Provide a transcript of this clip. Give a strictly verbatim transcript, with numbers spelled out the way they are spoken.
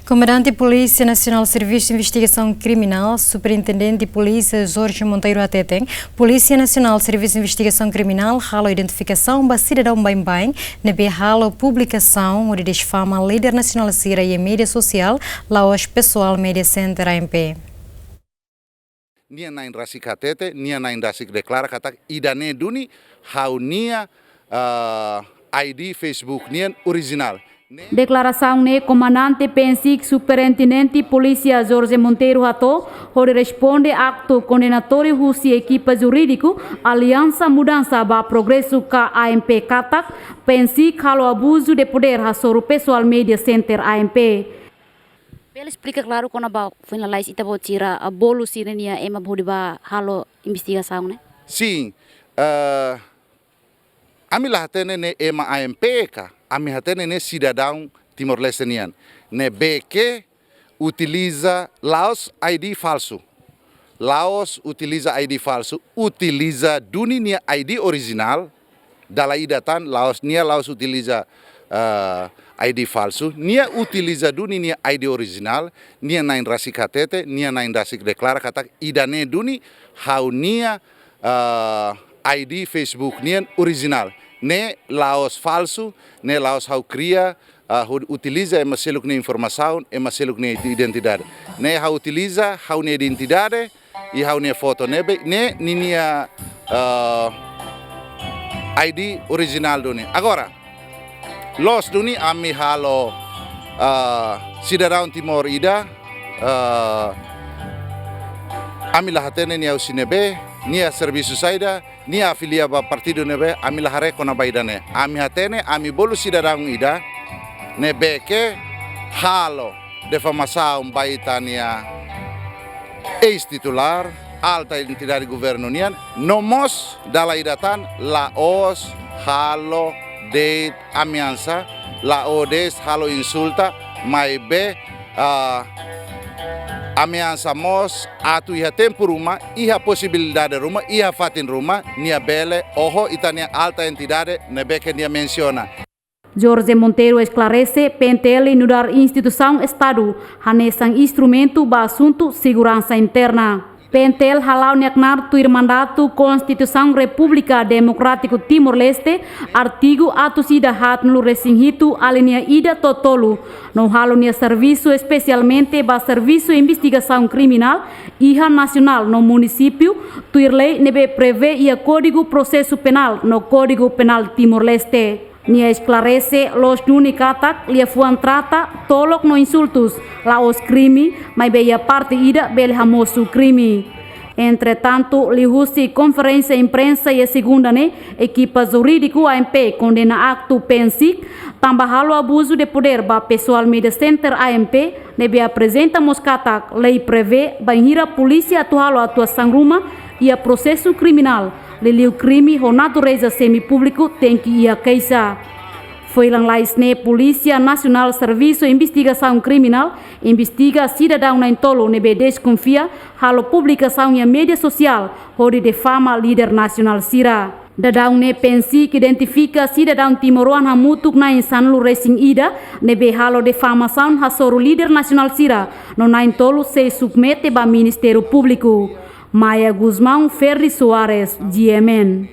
Komandante Polísia Nasionál Servisu Investigasaun Kriminál, Superintendente Polísia Jorge Monteiro hateten, Polísia Nasionál Servisu Investigasaun Kriminál halo identifikasaun ba sidadaun baibain ne'ebé halo publikasaun hodi difama líder nasionál sira iha média sosiál, la'ós pesoál média center A M P. Nia na'in rasik hatete, nia na'in rasik deklara katak ida-ne'e duni ha'u-nia, ah, I D Facebook nian orijinál. Deklarasaun ne'e Komandante PNCIK Superintendente Polísia Jorge Monteiro hato'o, hodi responde aktu kondenatóriu husi ekipa jurídiku Aliansa Mudansa ba Progresu ka A M P katak, PNCIK halo abuzu de podér hasoru pesoál média center A M P. Bele esplika klaru kona-ba foin lalais ita-boot sira, ah, bolu sira-nia ema hodi bá halo investigasaun ne'e? Sin, eh, ami la hatene ne'e ema A M P ka, ami hatene ne'e sidadaun Timor-Leste nian. Ne'ebé ke utiliza la'ós I D falsu. La'ós utiliza I D falsu, utiliza duni nia I D orijinál, dala ida tan, la'ós nia la'ós utiliza, ah, I D falsu, nia utiliza duni nia I D orijinál, nia na'in rasik hatete, nia na'in rasik deklara katak ida-ne'e duni ha'u-nia, ah, I D Facebook nian orijinál. Ne'e la'ós falsu, ne'e la'ós ha'u kria, ah, hodi utiliza ema seluk nia informasaun, ema seluk nia identidade. Ne'e ha'u utiliza ha'u-nia identidade, i ha'u-nia foto ne'ebé, ne'e ninia, ah, I D orijinál duni. Agora, loos duni ami halo, ah, sidadaun Timor ida, ah, ami la hatene nia husi ne'ebé, nia servisu saida, nia afilia ba partidu ne'ebé, ami la haree kona-ba ida-ne'e. Ami hatene, ami bolu sidadaun ida ne'ebé ke halo difamasaun ba ita-nia eis-titulár, alta entidade governu nian, no mós dala ida tan la'ós halo de'it ameasa, la'ós de'it halo insulta, maibé, ah, ameasa mós atu iha tempu ruma, iha posibilidade ruma, iha fatin ruma, nia bele oho ita-nia alta entidade ne'ebé ke nia mensiona. Jorge Monteiro esklarese, PNTL nu'udar instituisaun Estadu, hanesan instrumentu ba asuntu seguransa interna. PNTL hala'o nia knaar tuir mandatu Konstituisaun Repúblika Demokrátiku Timor-Leste, artigu atus ida haatnulu-resin-hitu, alínea ida to'o tolu, no halo nia servisu espesialmente ba servisu investigasaun kriminál iha nasionál no munisípiu, tuir lei ne'ebé prevee iha Kódigu Prosesu Penál no Kódigu Penál Timor-Leste. Nia esklarese loos duni katak liafuan trata, tolok no insultus la'ós krime, maibé iha parte ida bele hamosu krime. Entretantu, liuhusi konferénsia imprensa iha segunda ne'e, ekipa jurídiku A M P kondena aktu PNCIK tanba halo abuzu de podér ba pesoál média center A M P, ne'ebé aprezenta mós katak lei prevee bainhira polísia atu halo atuasaun ruma iha prosesu kriminál, liuliu krime ho natureza semi-públiku, tenke iha keixa. Foin lalais ne'e, Polísia Nasionál Servisu Investigasaun Kriminál investiga sidadaun na'in-tolu ne'ebé deskonfia halo publikasaun iha média sosiál hodi difama líder nasionál sira. Daudaun ne'e PNCIK identifika sidadaun timoroan hamutuk na'in sanulu-resin-ida ne'ebé halo difamasaun hasoru líder nasionál sira, no na'in-tolu sei submete ba Ministériu Públiku. Maia Gusmão, Ferri Soares, G M N.